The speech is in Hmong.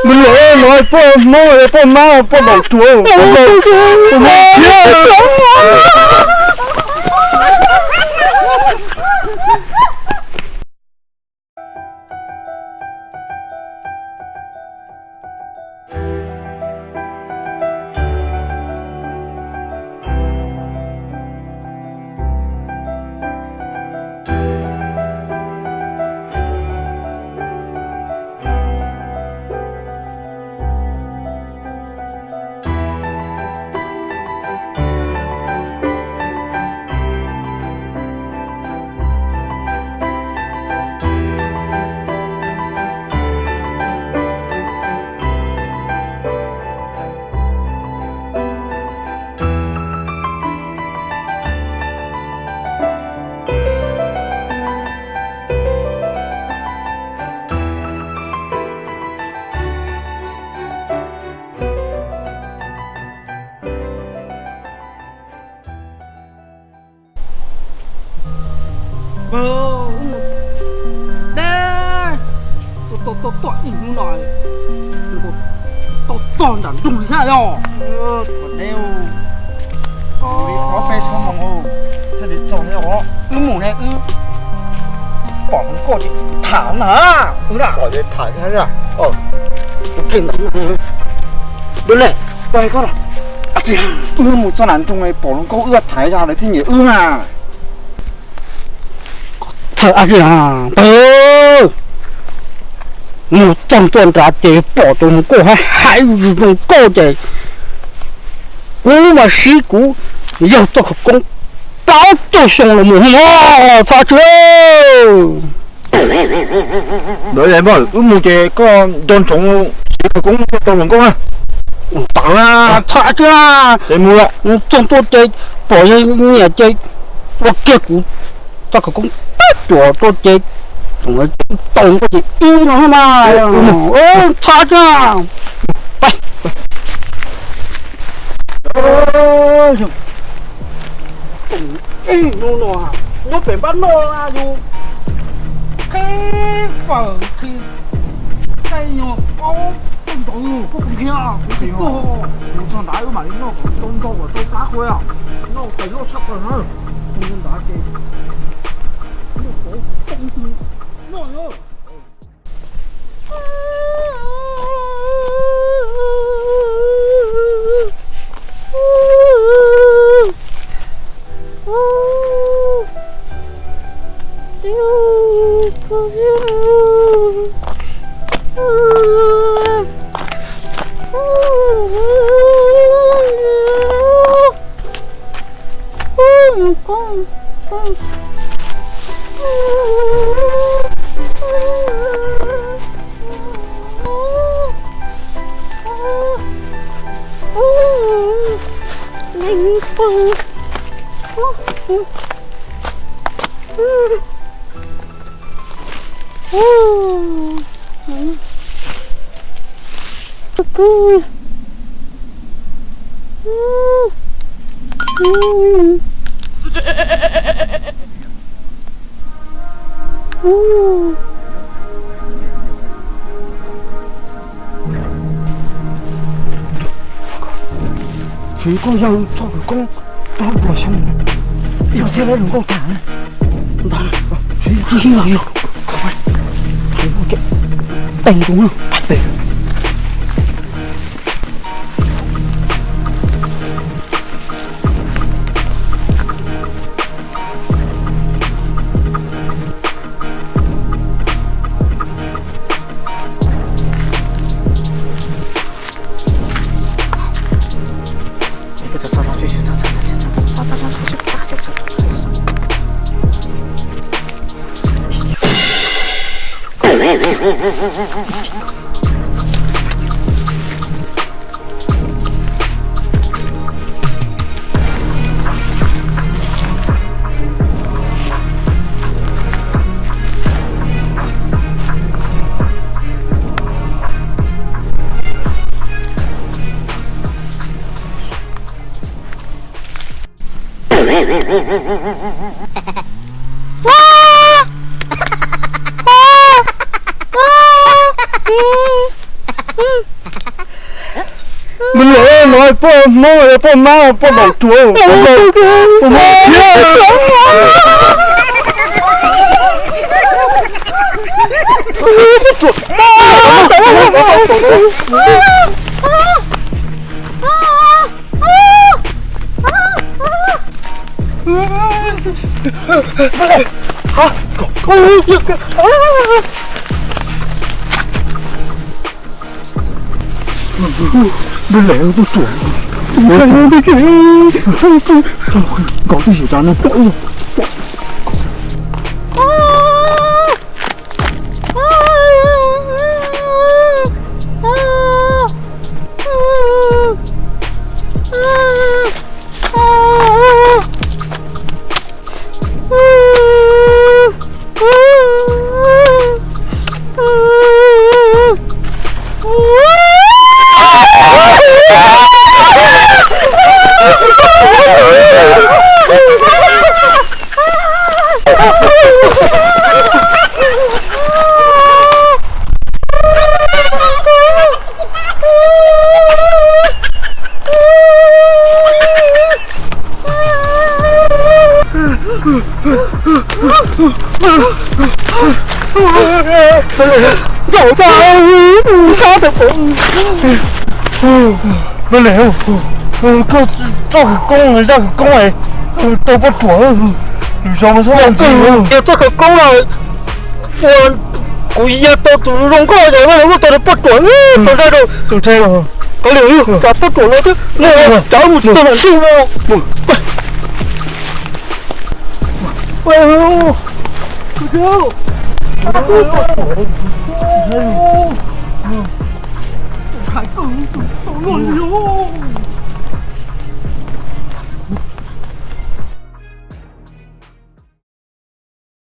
Nws los no poj Hmoob, poj mab, poj maum ruam, poj maum thiab. Dab, tuaj tuaj tuaj ib hnub no, tuaj txog nram nroog li thiab yog. Ob peb xuab moos thiaj li txog thiab os. Wb mus ne wb pom hluas nkauj ces tham na. Wb na pom ces tham thiab. Tus kheej ntawd, tus ne, tos koj los. Wb mus txog nram nroog pom hluas nkauj wb tham zaj lawv thiaj nyiam wb na. Txhawm ab tsi na, mus txog ntua nrad ces pom tus hluas nkauj hais hais zoo zoo nkauj ces kuv mas siv kuv yawg txoj khawv koob plaub caug xyoo los mus hos txhob tsi. Ntawd wb mus ces koj nco ntsoov siv khawv koob thiaj tau hluas nkauj na. Txhob tsi, ces mus txog ntua ces pom yawg nyiam ces ua kiag kuv txoj khawv koob teb ruam tuaj ces tau nkauj ces ib no mas. Txhob tsi. Ib hnub no nyob pem npab noj yus qhib fawm qhib qaib nyuag qaub ntau koj nrhiav kuv tsis tuag. Mus txog nrad wb mam li noj kom tau ntau kom tau plab qhua, noj tais loj sab plaws na. Mus nrad ces noj tau tau noj. Tsis koj yawg txoj khawv koob plaub puas xyoo, yog thiaj li hluas nkauj tham na. Ntag, tsis yog yog, tsis yog, tes tus no, tes. Nws los no poj Hmoob, poj mab, poj maum ruam, poj Hmoob thiab. Nws lem tuaj ruam. Nkaus twj ywm rau no pom. Npawg Lem, koj txoj khawv koob, zaj khawv koob es tau poj ruam, zoo mas txhob ua ntxiv. Txoj khawv koob no ua kuv ya tau tus zoo nkauj yog no, muab tau poj ruam tau zaj rau. Qhov lwm tsam poj ruam no thiab, tsam mus tsis tau mam ntej no. Hais koj tus tau loj li os.